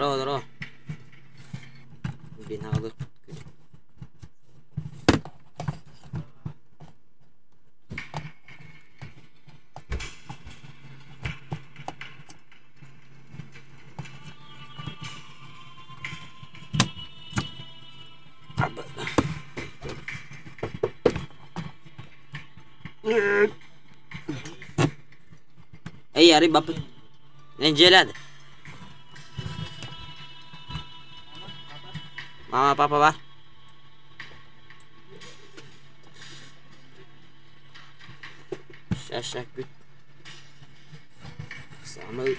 Дорообо, дорообо. Бин аҕалыахпыт күнү. Эй, арый баппыт. Эн дьиэлээн. Мама, папа бар. Ща, ща, күт. Самый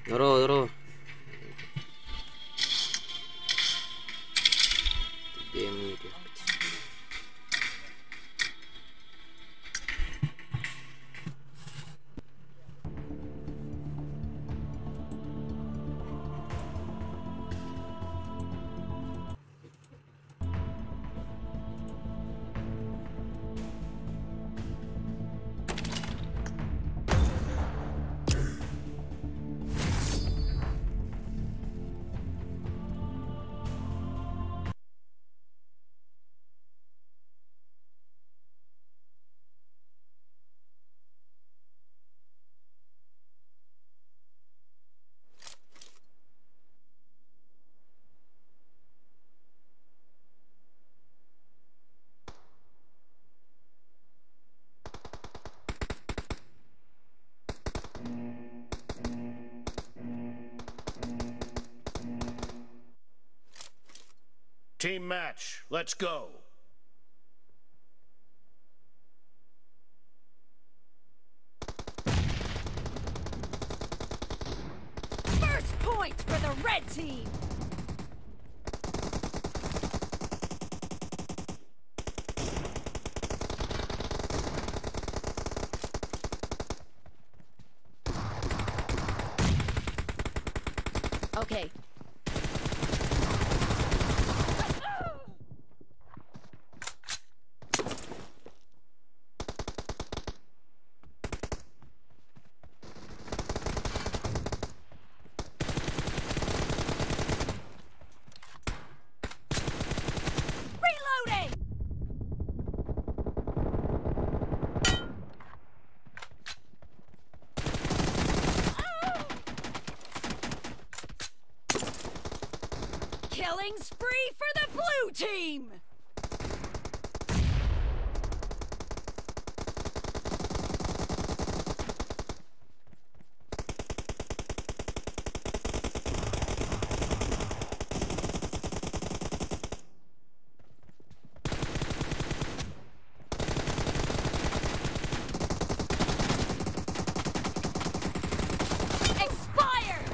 Здорово, здорово. Бэйэм Team match, let's go. First point for the red team! Okay. Reloading! Killing spree for the blue team! Expired!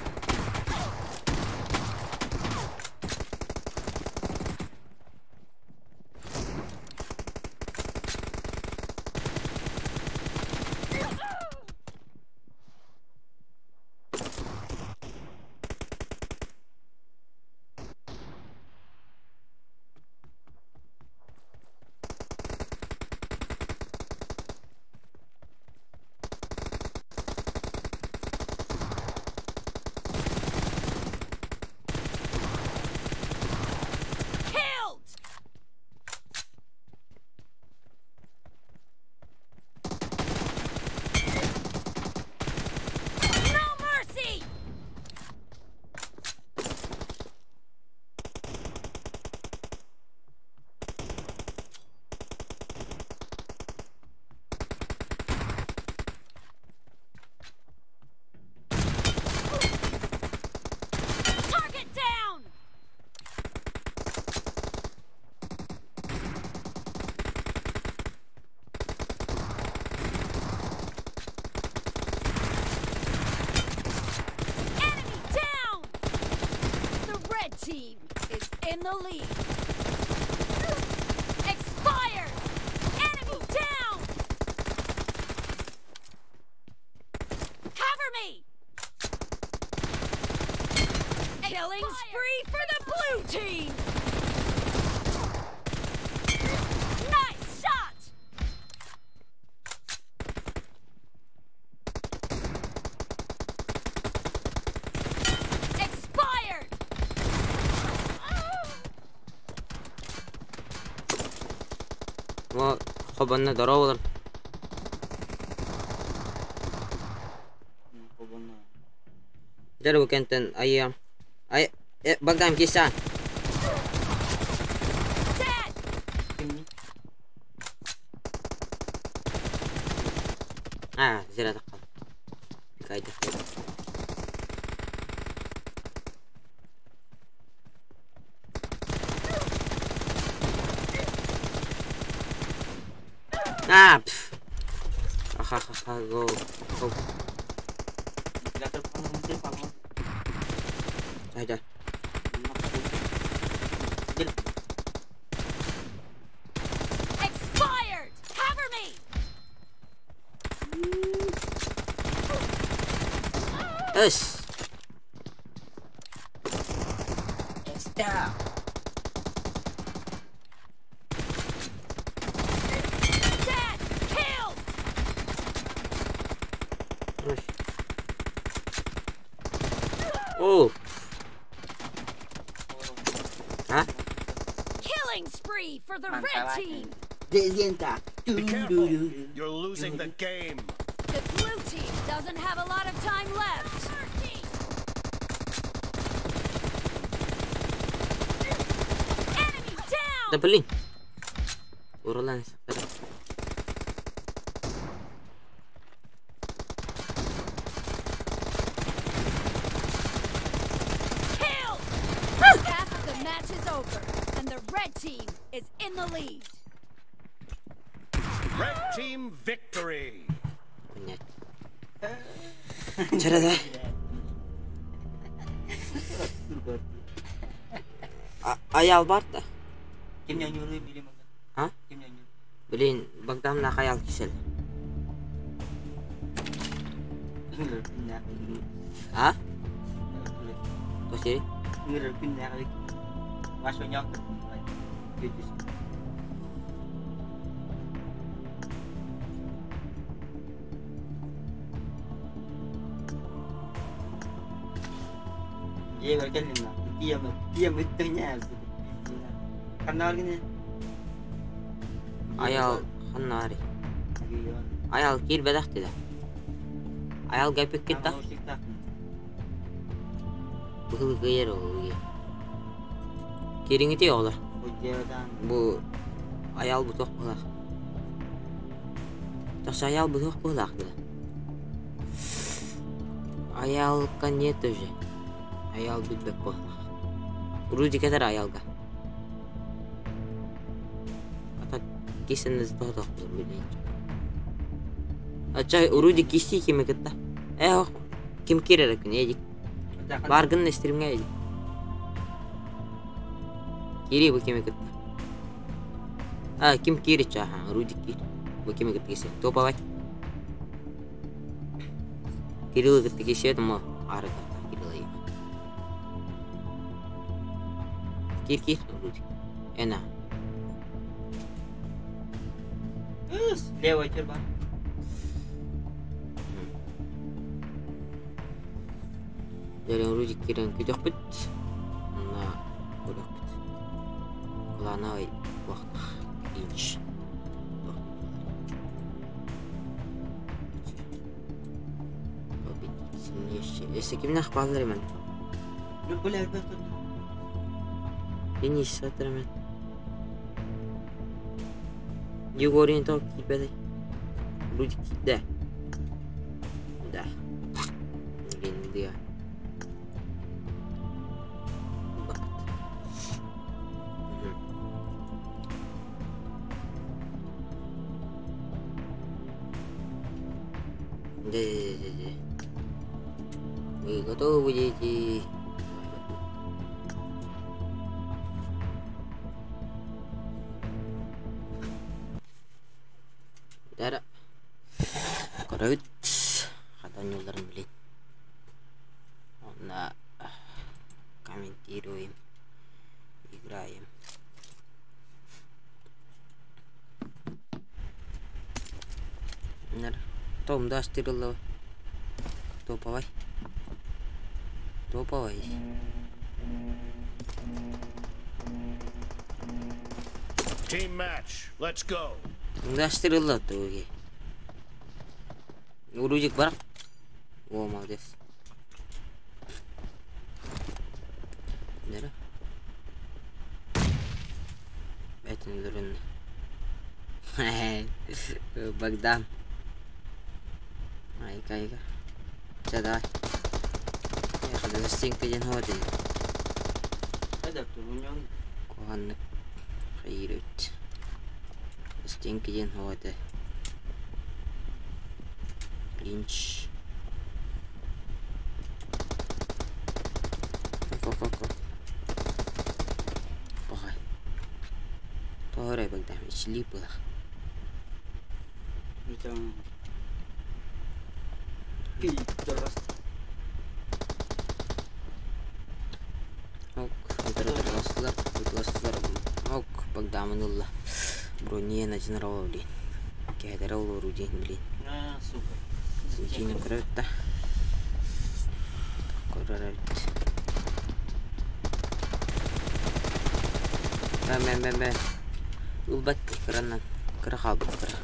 team is in the lead. Expired! Enemy down! Cover me! Killing spree for the blue team! Nice shot! Expired! Хобонно здорово. Деру кентен айям. Ай Богдан киса. А, зря так. Кайда. А, пф. Аха-ха-ха, го. Го. Дай, Expired! Cover me! Эс. Stop. Dead! Killed! О. А? Killing spree for the red team! Be careful. You're losing the game. The blue team doesn't have a lot of time left. Enemy Да down! блин. Уралан. Killed! Half of the match is over, and the red team is in the lead. Red team victory. Понятно. Чара давай. Аял бар да. Ким ньоҥньууруй билим А? Ким ньоҥньуур? Блин, Богдан на хаял кисел. А? Тоси? Аял ханнари. Аял кир бедахты да. Аял гапик китта. Быхыл кыйер ол. Кириңити ола. Бу аял бу тох булах. Тахса аял бу тох булах да. Аялка нет уже. Аял билбек булах. Руди кетер аялга. Ата кисен тох билин. Ача Руди киси киме кетта. Э ким кирер күн эдик. Баргын эстримге эдик. Кири бу киме кетта. А ким кири чаха Руди кир. Бу киме кетта киси. Топавай. Кирилл кетта киси это ары кетта Кирилл. Кир кир Руди. Эна. Левый черба. Дәрен Руди кирен күтөк бит. На көрөк бит. Кулана вакыт инч. Эсе кимнах баллар мен. Денис сатыр мен. Егорин то кипеди. Руди киде. Да. Блин, да. Да. Вы готовы будете? Оонньуулларын билин. Онно комментируем, играем. Том да астырыллава. Топовай. Топовай. Team match. Let's go. Астырылла туги. Урудик бар. О, молодец. Нера. Бэтин өлөрүн. Богдан. Айка, айка. Чэ, давай. Эх, застенка диэн хоот ини. Куһаҕаннык хайыыр эбит. Застенка диэн хоот этэ. Линч. Ко-ко-ко. Пахай. Тоҕо эрэ Богдан ичилии быһах. Ок, утары-утарыластылар, утуластылар. Ок, Богдамын ылла. Брония начинарова, блин. Кэһэтэрэ олоруу диэн, блин. Синчиинин көрөбүт да. Көрөр эбит. Бэ, бэ, бэ, бэ. Ылбат кыранан. Кыра хаалбыт кыра.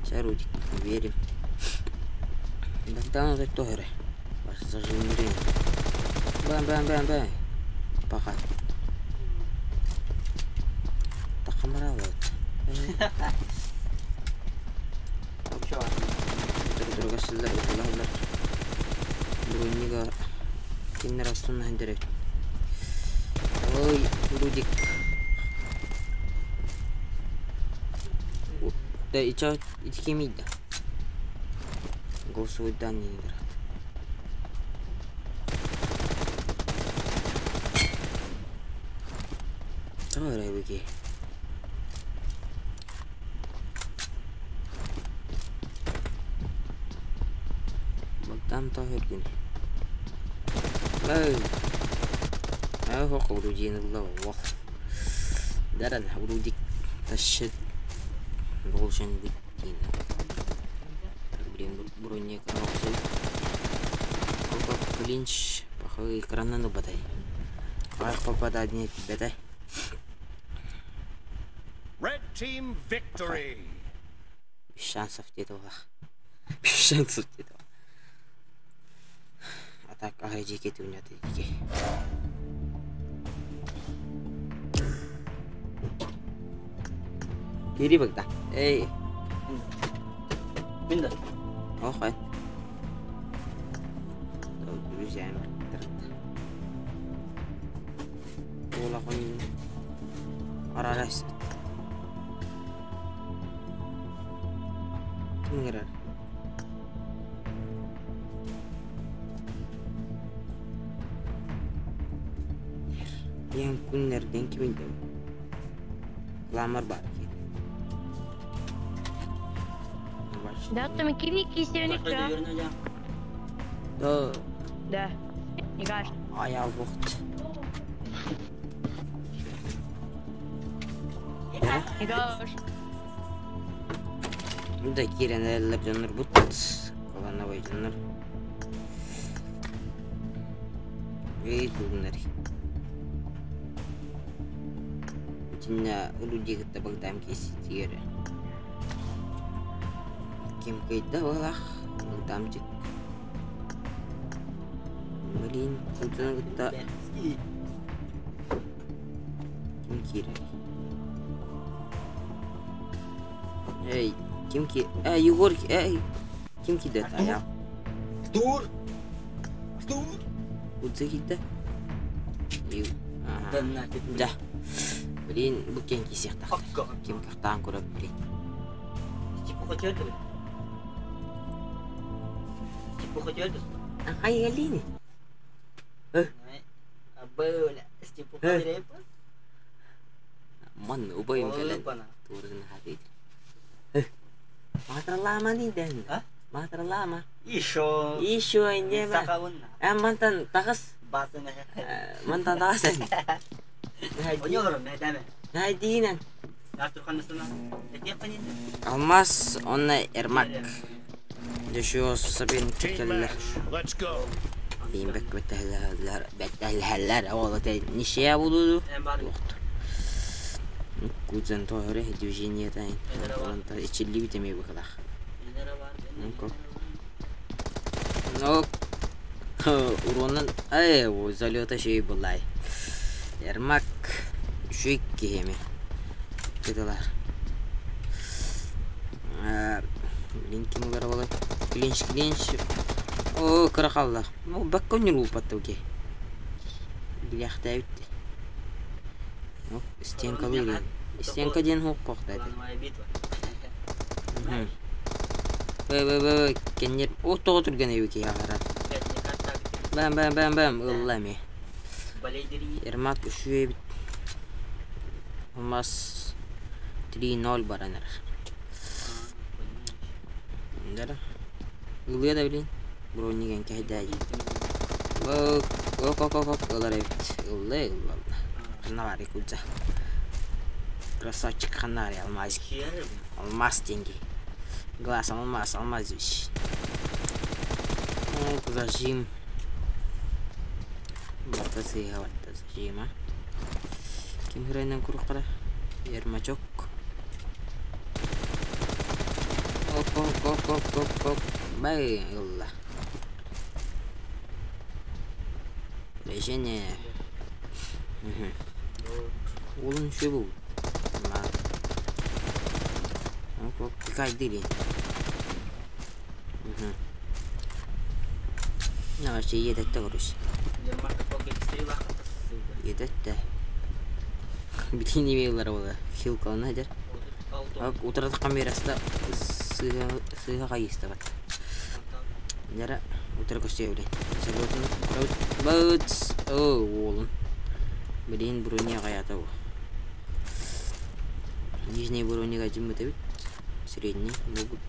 Чэ, Рудик, верим. Богдан вот это эрэ. Зажимрин. Бэм, бэм, бэм, бэм. Пока. Тахамаралат. Друга сыллар утулаллар. Бронига киннер астын хендерек. Ой, Рудик. Да ича итикемийда. Голосовой данные играет. Тоҕо эрэ эбики. Богдан тоҕо үргүн. Эй! Ох, Рудин ылла, ох. Даран, Рудик тащит должен быть диэн. Блин, броня охсуй. Клинч, похоже, экраннан ылбатай. Ах, попадание бэтэй. Red team victory. Без шансов диэтэ буоллах. Без шансов диэтэ. А так, ага, дьиэки уйнаты дьиэки. Кири Богдан. Эй. Мин да. Ох, ай. Друзьями. Улахан арарас. Ким ыҥырар? Диэн күннэрдэн кимин Кламар бар киһи. Да, там киви кисевник, да. Да. Да. Не кажется. Аял бохт. Не кажется. Да киирэн эрэллэр дьоннорбут, колонновай дьоннор. Эй, тугуннар. Итиннэ Рудий кытта Богдан киирситигэр ким кыайда буолах Богданчик. Блин, Султаны кытта ким киирэр? Эй, ким ки... Эй, Егор, эй, ким киирдэ Аял? Артур! Артур! Удза киирдэ? Да нафиг. Да. Блин, бу киэн киисиэхтаахтар. Ким кахтаан көрөр, блин. Типа хотел ты? Типа хотел ты? Ахай Алини. Абыла, Степу хотел Манна убайым кэлэн туурун хатыйдыр. Маатаралааман дэн. А? Маатыралаама. Еще. Еще инде ма. Сахабын. Эн мантан таҕыс. Басын. Мантан таҕыс эн. Ойолорум, мэдэме. Найдиинэн. Артур ханнасына. Этиэххин Алмаз онно Ермак. Дьэ сабин Team кэллэр. match. Let's go. Биин бэк бэттэһэллэр бэттэһэллэр оҕоло нишия булуу туохтур. Кудзан тоһоре движение тайн. Онта ичилли битеме быхалах. Ну, уронан ай залета şey булай. Ермак şu киһими. Кытылар. Блин, ким улар болай? Клинч, клинч. О, кыра қалла. Ну, бакка өнер улпатты уке. Биляхта битти. Оп, стенка лыли. Стенка ден хук коқтайды. Плановая битва. Бэ бэ бэ кеннер о тоҕо түргэн эбики яғара. Блядь, мне кажется, Бэм бэм бэм бэм ылла ми. болейдери. Ермак үшүө бит. Алмаз 3-0 баранар. Дара. Ылыа да билин. Бронниген кэһдээжи. Ок ок ок ок ылар эбит. Ылла ылла. Ханна кудза. Красавчик ханари алмазик. Алмаз деньги. Глаз алмаз, алмазович. Ок, зажим. Барта сыйга барта зажим, а. Ким хырайнан куруккара? Ермачок. Оп, оп, оп, оп, оп, оп. Бай, ылла. Решение. Угу. Улун шү бу. Ма. Оп, оп, кайдыри. Угу. На вообще едетте короче. Едетте. Битин имейлар бола. Хилкалына дер. Ак утырат камераста сыга сыга кайыста бат. Жара утыра көстө билен. Салотун бат. О, олун. Блин, броня каята бу. Нижний броня жымыт бит. Средний могут.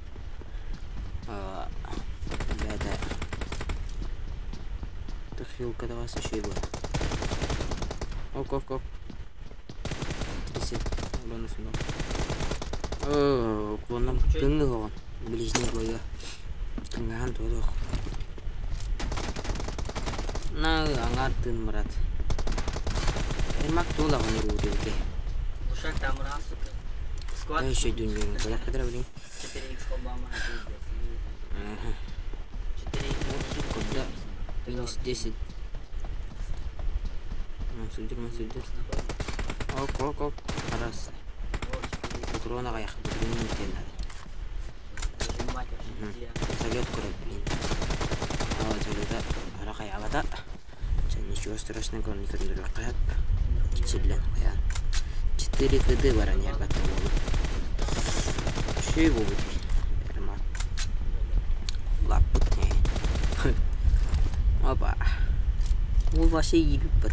А, бәдә. Тахилка давай еще было. Ок, ок, ок. 30. Урона сюда. О, кулоном тыңны оған. Ближний бойга. Тыңган тодох. На, аңар тын мұрат. Ермак тула ғаны руды Лушак там раз, сука. Склад. Да еще дүнье колак кадра блин. 4х Обама. Ага. 4х. Когда минус 10. Мансудир, мансудир. Ок, ок, ок. Раз. Патрона аяқ. Блин, не надо. Залет көрөт, блин. А, залета аракай абата. Ничего страшного, он никогда каят. Кичиллен каян. 4 кд баран ярбатта болу. Шүй болу. Ермак. Лаппыт. Опа. Ол вообще егіп бат.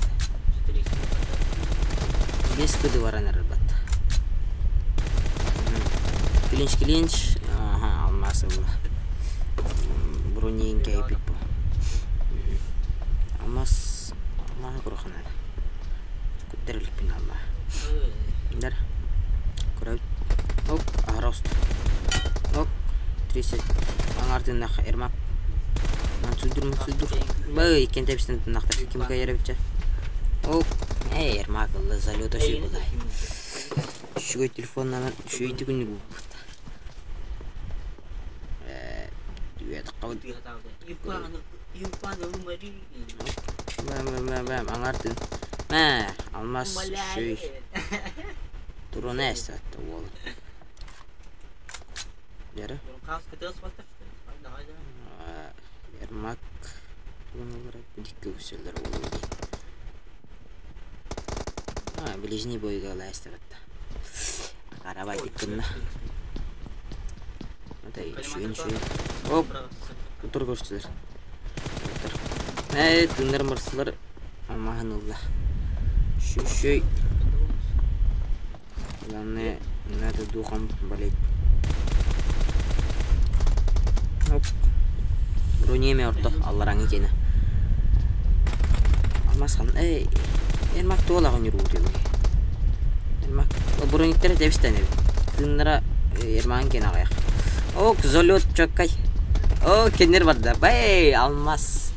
5 кд баран ярбатта. Клинч, клинч. Ага, алмасы бұл. Бронин кейпит бу. Алмаз, алмаз куруханада. Күттерилик бин алма. Дар. Көрөт. Оп, арост. Оп, 30. Аңартын Ермак. Мансудур, мансудур. Бай, иккен тепстен тынактар. Ким кайра битче. Оп, эй, Ермак, ылла залета шүй булай. Шугой телефоннан шүйді күні бу. Дүет қабыт. Бэм, бэм, бэм, бэм, аңартын. Мә, алмаз шүй. Турона эстатты ол. Жара. Ермак тугуналар дикке өсөлдөр болу. А, ближний бойга лайстыратта. Карабай диккинна. Это шүйін шүйін. Оп, утур көрсүлөр. Утур. Эй, тындар мырсылар алмаһын ылла. Шүй шүй. Главное, не надо духом болеть. Оп. Броня эмэ орто алларааҥҥы киэнэ. Алмаз хан эй Эрмак туолаҕын ньуруутуй. Эрмак брониктара тэбистэн эбит. Тыыннара Эрмагын киэнэ аҕыйах. Ок, залет чоккай. О, кинилэр барда. Бай, алмаз.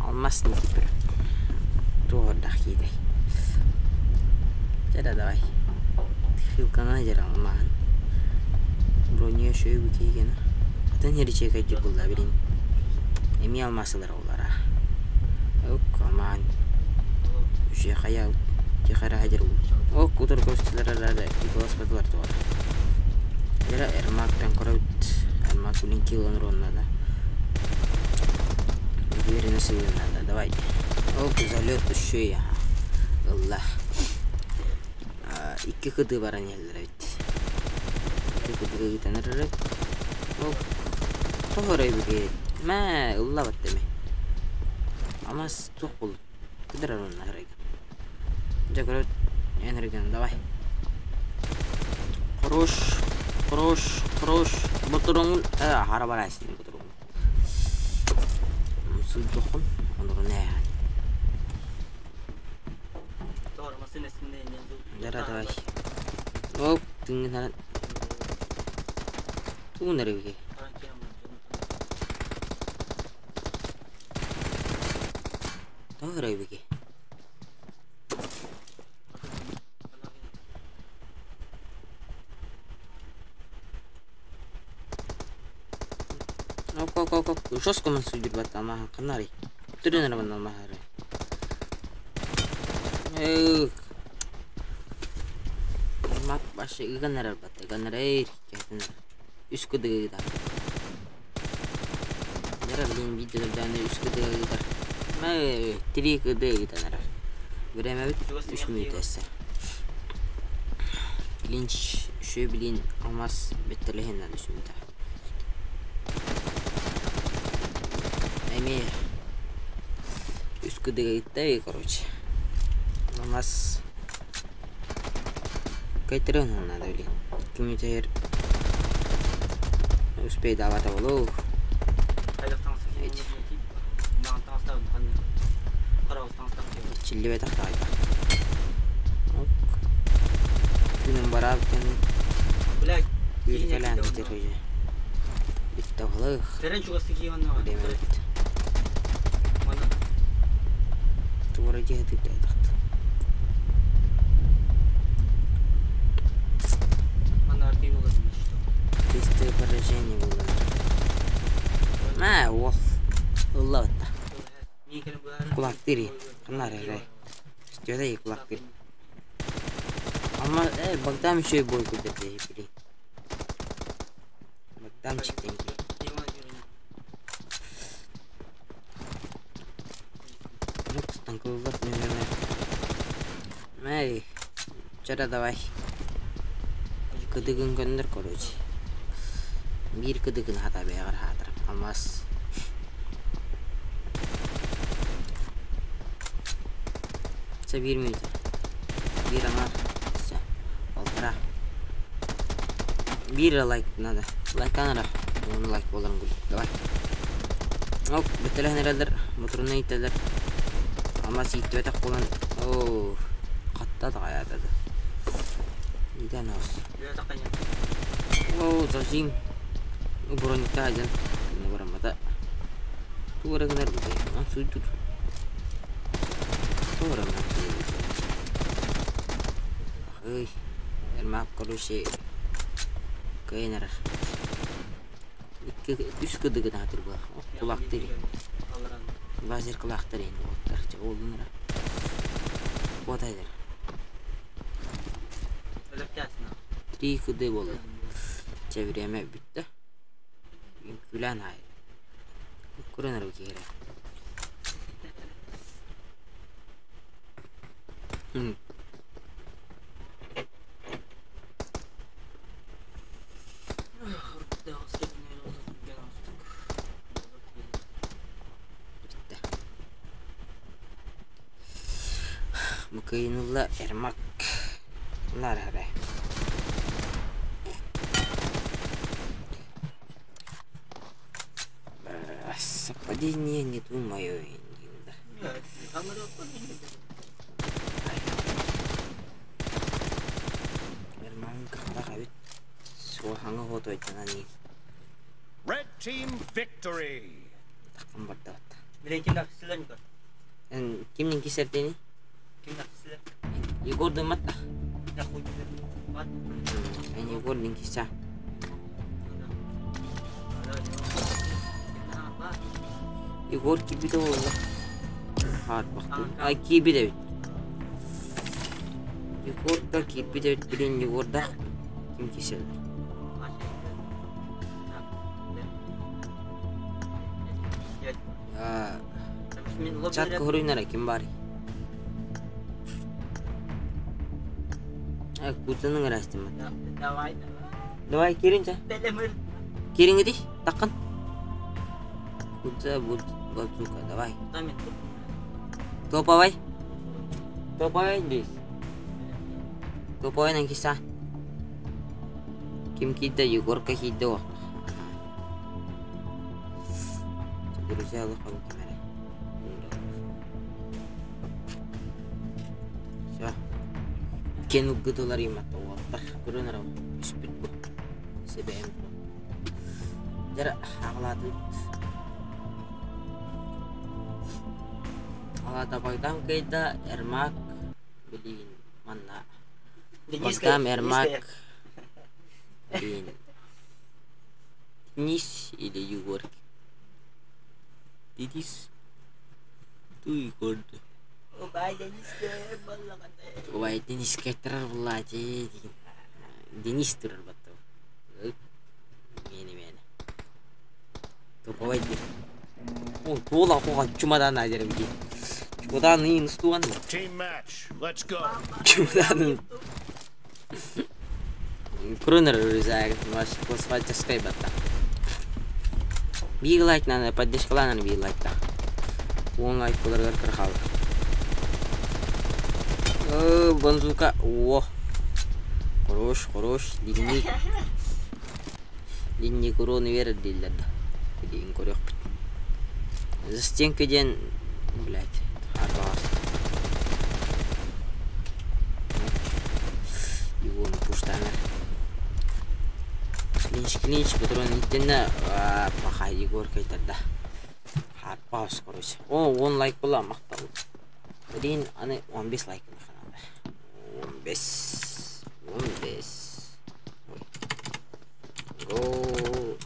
Алмаз Никифор. Туох ордах киитэй. Чэ да давай. Хилкана дьэр алмааһын. Броня шөй бутигена. Атын херичекайдыр булла билин. Эми алмасылар олара. Ок, аман. Үше хая тихара хадыр. Ок, утар көстүлэр арада иколаспатылар туар. Яра Эрмактан көрөбүт. Эрмак билин килон роннада. Уверенно сыйланада. Давай. Ок, залет еще я. Ылла. Икки кыды баран иһэллэр эбит. Икки кыдыга ыытан эрэр. Ок. Тоһор эбит. Мэ, ылла баттами. Амас туох буолла? Кыдыр онно харайга. Дьэ көрөт энергияны давай. Хорош, хорош, хорош. Ботуруҥун хара барайсың ботуруҥун. Суйдухун, онорун ээ. Дара давай. Оп, тыҥын туун эрэ Тоҕо эрэ Оп, оп, оп, оп. Жестко ман судьба там, канарий. Тренер ман махары. Эх. Мак башы ыганар бат, ыганар эй, кэтин. Үс кыдыгыдар. Яра билин видеодан үс кыдыгыдар. Мэ, три кыдыгыдар. Время бит 3 минут эссе. Клинч үшө билин алмаз беттелехиннен 3 минут. Эми үс кыдыгытта, короче. Алмаз Кайтерын надо, блин. 2 минут успей давать болу. Чилли бетах тайда. Күнүм барап кен. Күркелән битер. Битте халык. Демет. Тура жеһи тахт. Чистое поражение было. Мә, ол. Ылла батта. Кулак тири. Канар эрэ. Стёда и кулак тири. Ама Богдан еще и бой куда-то били. Богданчик деньги. Ну, станковый наверное. Эй, вчера давай. Кыдыгын көндөр, короче. Бир кыдыгын хата бэҕэр хаатыр. Алмаз. Це бир минут. Бир аңар. Все. Полтора. Бир лайк надо. Лайк анара. Оны лайк боларын күл. Давай. Оп, бетелehen эрелер. Моторуна ителер. Алмаз иттибетек болан. О, катта да аятады. Иден ос. О, зажим. Броникта ажан. Барамата. Тугара гынар бите. Ан суйдур. Тугара гынар. Ой, Эрмак, короче, кайнар. Икки үс кыдыгы хатыр була. Кулак тири. Лазер кулак тири енді оттар. Олдунра. Отайдыр. Три кыды болду. Че время бүттү. Күлән ай. Көрөнөр керек. Bitti. Мыкыйнулла Эрмак. Нар хабе. Нападение не думаю. Эрмагын кыахтаах эбит. Суоһаҥа хотойдонон Red team victory! таххан бардабыт. Блин, ким нахсилер Николай? Эн кимнин кисэрдиний? Ким нахсилер? Егор дыматта. Я хуй тебе. Бат. Эн Егор дин киса. Егор кибите буолла. Хаарбахтыы. А киирбит эбит. Егор да киирбит эбит. Блин, Егордаах ким кисэллэр? Чат хоруйнара ким баарый? Э, кутаның эрээстиммит. Давай, Давай, киирин чэ. давай. Киириҥ таххын. Кутса базука, давай. Топовай. Топовай здесь. Топовай киса. Ким киирдэ, Егорка киирдэ уохтах. Друзья, лохабы ким эрэ. Все. Кен уггытылар иматта уоттар. Көрөн эрэ түспүт бу. Себэм. Дьэ аҕалаатыбыт. Алаата Богдан кыайда, Эрмак билигин манна. Богдан Эрмак блин. Денис или Егор? Денис. Ту Егор. Ой, Денис кайтарар булла дии. Денис турар батта. Мени мени. Топовай диир. О, туола куга чумадан айдерим дии. Чумадан устуган. Team match. Let's go. Чумаданын Крунер рюкзак, ваш классический батта. Биир лайк надо, поддержкалаан биир лайкта. 10 лайк буоларыгар кыра хаалла. О, базука. О. Хорош, хорош. Длинный. Длинный урон верит дииллэр да. Билигин көрүөхпүт. За стенка диэн, блядь, арбаҕас. Его пуштанар. Клинч, клинч, патрон иттенне, паха Егор кайтарда. Харпаус, короче. О, 10 лайк була, махтал. Блин, аны 15 лайк надо. 15. 15. Ой. Го.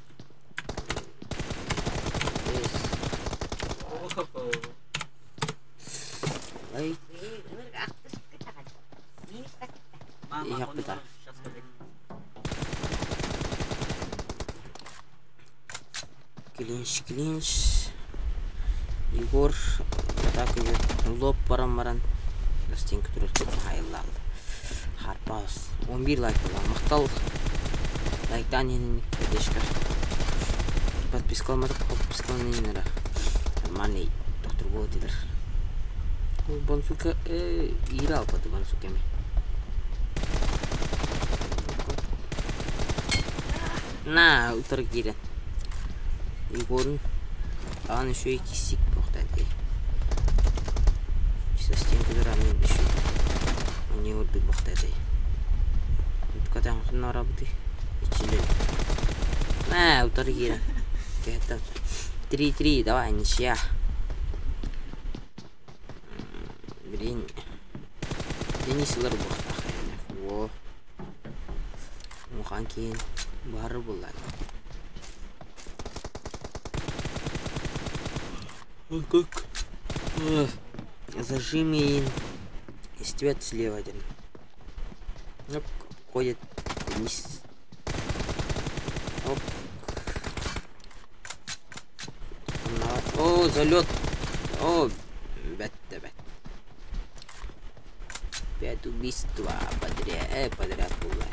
15. Лайк. Иһэхпит Клинч, клинч. Егор атака идет. Лоп баран баран. Стенка турар хайыллаалды. Харпаус. 11 лайк була. Махтал. Лайктан иһин поддержка. Подписка алмадык, подписка нера. Нормальный доктор будет дилер. Бонсука ира алпады бонсука ми. На, утары киирэн. Егорун даҕаны үчүгэй киссик туохта этэй. Со стенка туран үчүгэй. Они урдук бохта этэй. Катан хонноробутуй. Иччилэр. На, утары киирэн. 3-3, давай, ничья. Блин. Денис ылар буохтаах Во. Мухан киин бары буллар. Ой, как. Зажими иствет слева один. Оп, ходит вниз. Оп. О, залет. О, бэт, бэт. Пять убийства подряд, подряд было.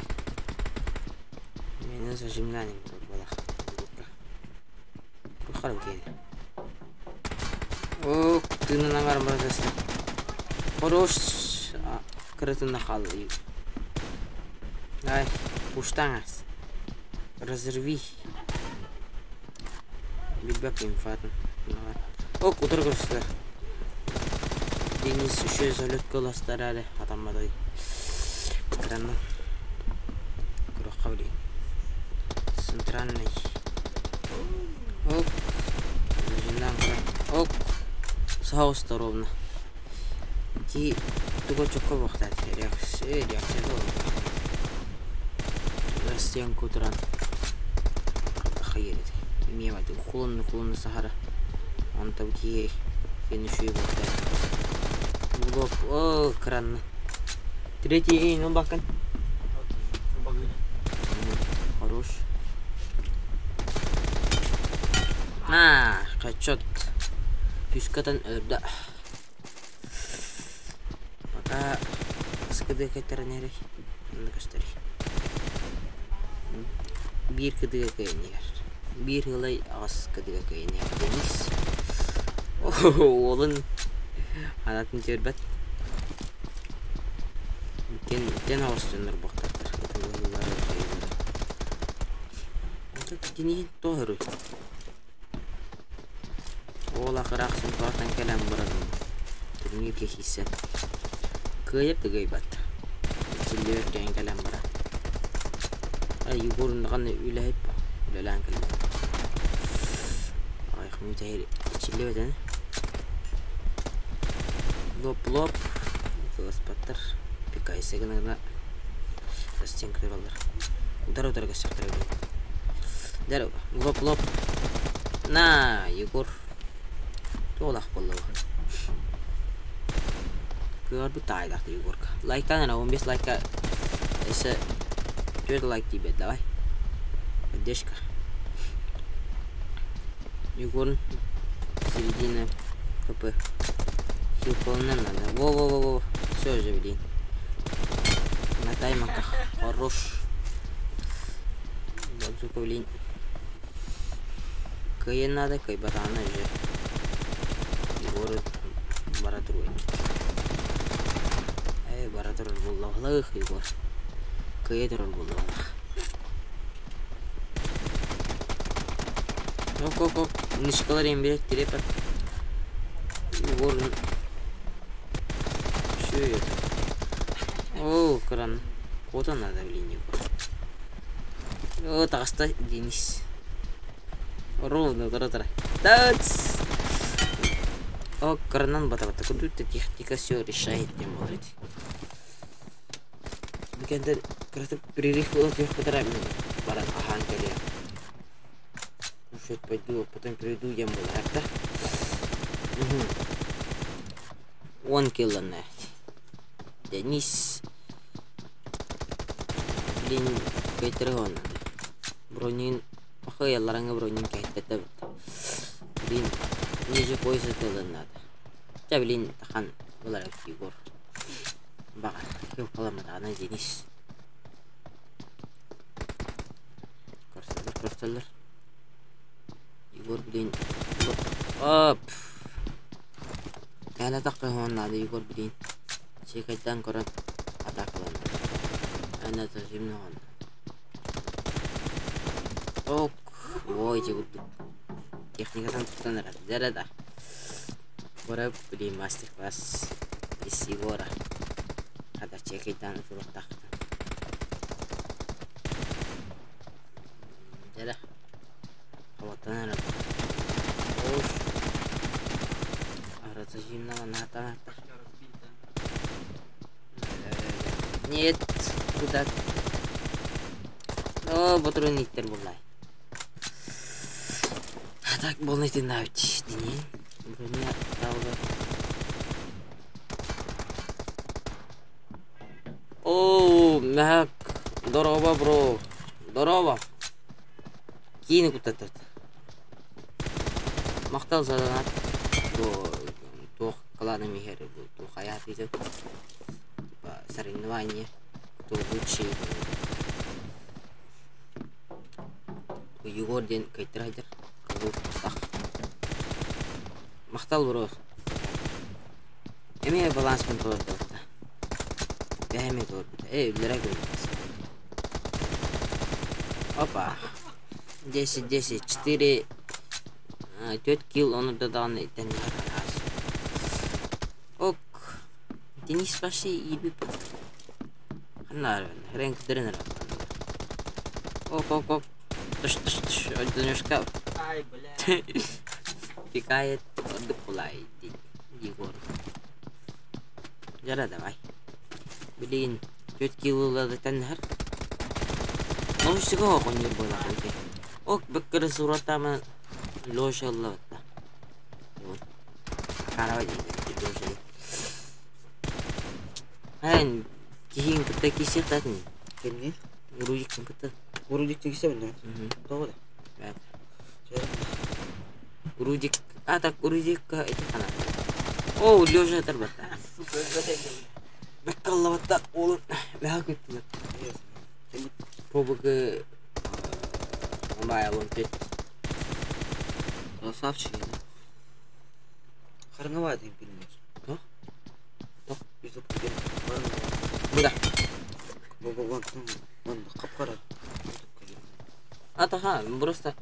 Меня зажимляли было. Кухарым кейdi. О, тыынан барым. Хорош, кырытына қалды. Ай, пуштаңыз. Разорви. Любя инфатын. Давай. Ок, утары көрүстүлэр. Денис еще залетка ыластар эрэ хатамматай. Экраннан көрүөххэ билигин. Центральный. Оп. Оп. Саҕыста ровно. Ити туга чокко буохтаат реакция реакция буолла. Стенку туран хайыр эмиэ бады кулунну кулунну сахара онто бити финишүй буохтаат блок о кранна третий ну бакын хорош на хедшот Пүскатан өлөрдө. Пока кыдыга кэттэрэн эрэй. Онно көстөрүй. Биир кыдыга кыайан иһэр. Биир ыалай аҕыс кыдыга кыайан иһэр Денис. Уолун анатын түөрбэт. Иккиэн иккиэн аҕыс дьоннор буохтаахтар. Денис тоҕо өрүй? Уол акыраах Сунтаартан кэлэн баран турнирга киирсэн кыайар да кыайбат. Силлиэ үрдээн кэлэн баран Егор даҕаны үлэһит үлэлээн кэллэ. Аҕыйах мүнүүтэ ичиллибэтэ Лоп-лоп ытыласпаттар. Пикайса гына стенка тураллар. Утары-утары көссөхтөрө билин. Дэр лоп-лоп. На, Егор. Туолах буолла бу. Кыарбыт таайдах Егорка. Лайктан ана 15 лайка. Эсэ 4 лайк тиийбэт давай. Поддержка. Егор середина КП. Хилполынан надо. Во-во-во-во. Все же, блин. На таймаках. Хорош. Базука, блин. Кыайан надо, кыайбатаҕына уже Егор бара туруо Ээ, бара турар буоллаҕалаах Егор. Кыайа турар буоллаҕалаах. Оп, оп, оп. Нышкалар эмбирек тирепет. Егор Все это. О, кран. Куда надо, блин, Егор. О, таҕыста Денис. Ровно тура-тура. Тац! О, кранан бата-бата. Тут техника все решает, не может. Бүгенде кыратык перерыв буола түһүөхпүтэ баран аһаан кэлиэ. Кушать пойду, а потом приду диэн буолар да. Уон килланна. Денис. Блин, кыайтарыа надо. Бронин Ахыйалларыҥа бронин кэһэттэрдэ Блин, ниже пояса тылын надо. Чэ, блин, тахан ылар Егор. Баҕар, кыыл Денис. Көрсөллөр, көрсөллөр. Егор, блин. Оп! Кэлэ тахха надо, Егор, блин. Чекайдан көрөн атакалан. Ана зажимно. Ок, ой, ити курдук. Техникатын туттан эрэр. Дьэ да. Бара, блин, мастер-класс из Егора. Хата чекайдан ытылыктаахтан. Дьэ да. Хабаттан эрэр. Ош. Разожимно наата. Нет, куда? О, ботуруниттер буллай. Так, болнайтын навич динин. Броня талга. О, мяк. Здорово, бро. Здорово. Киини куттатат. Махтал за донат. Бу туох кланым иһэр бу туох айаатыйда. Типа соревнование. Кто лучший. Егор диэн кыайтара сылдьар. Кылгас Махтал бро. Эмиэ баланспын толордубут да. Бэйэм толорбута. Эй, үллэрэ көрбүт. Опа. 10, 10, 4. 4 килл оны да даҕаны тэннэһэр араас. Ок. Денис вообще иирбит. Ханна хрен кыдырын Оп, оп, оп. Туш, туш, туш. Одиночка. Ай, бля. Пикает ордук Егор. Жара давай. Блин, 4 килл тэннэһэр. Лошига оҕонньор буолар. Ок, бэккэрэ суратама Лоша ыллабатта. Каравай Лоша. Эн киһин кытта кисиэхтатын. Кимни? Урудиккин кытта. Урудик кисебин. Тоҕо да? Бэт. Урудик. А так Урудикка ити хана. О, Лёша тарбатта. Сука, өлбөт Бэккэ ыллабатта олун. Бэхэ көттүлэр. Побыгы Мобайл он пет. Красавчик. Харыңа дейм билмеш. Тоқ? Тоқ? Ютуб деген харыңа. Буда. Бу бу вон вон капкара. А таха, просто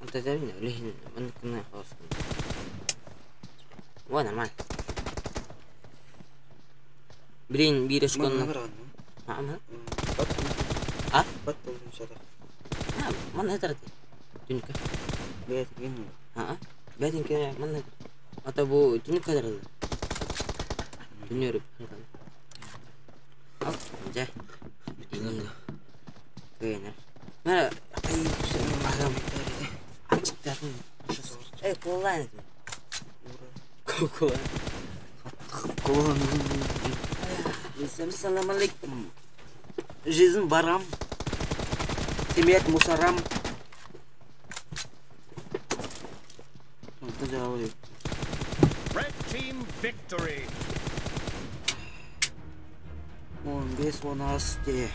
انت تعبني ليه من كنا خلاص. Ой, нормально. Блин, биреш Манна кон. барган. Ама? Бат. А? Бат болдун шата. А, ман хатарты. Түнкө. Бэт ген. А? Бәтин ке ман Ата бу түнкө кадарды. Түнөрүп. Ал, жа. Дени. Кыйнар. Мара, ай, адам. Ачыктарын. Эй, коллайн. Кола. Колон. Салам алейкум. Жизнь барам. Семья мусорам. Red team victory. 15 16.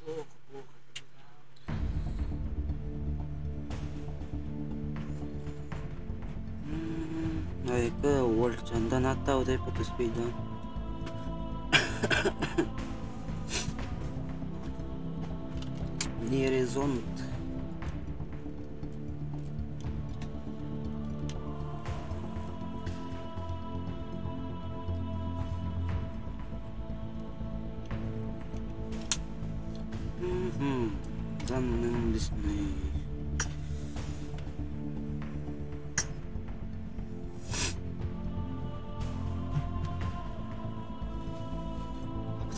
Плохо, плохо. Айка ол чандан атта удай потуспейдан. Не резонт. Данным лесный.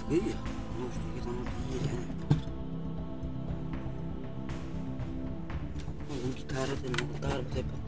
Апытгы, нужно там ели. Гитара, гитара, гитара.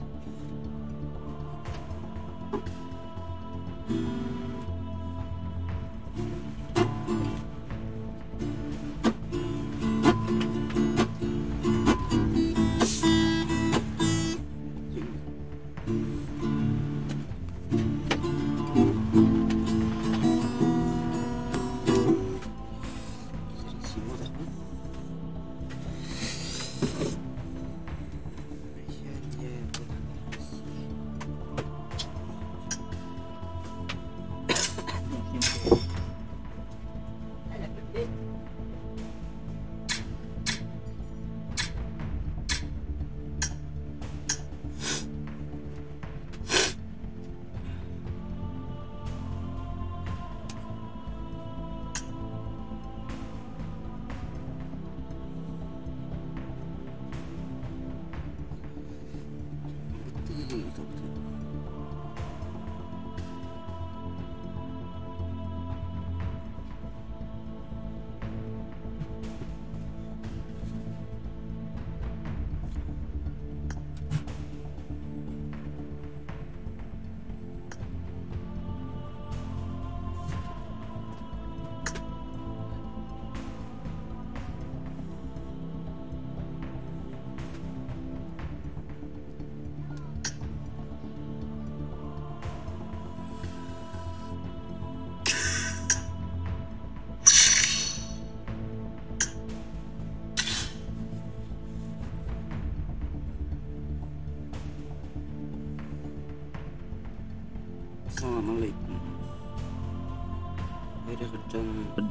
Салам алейкум.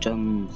Жан.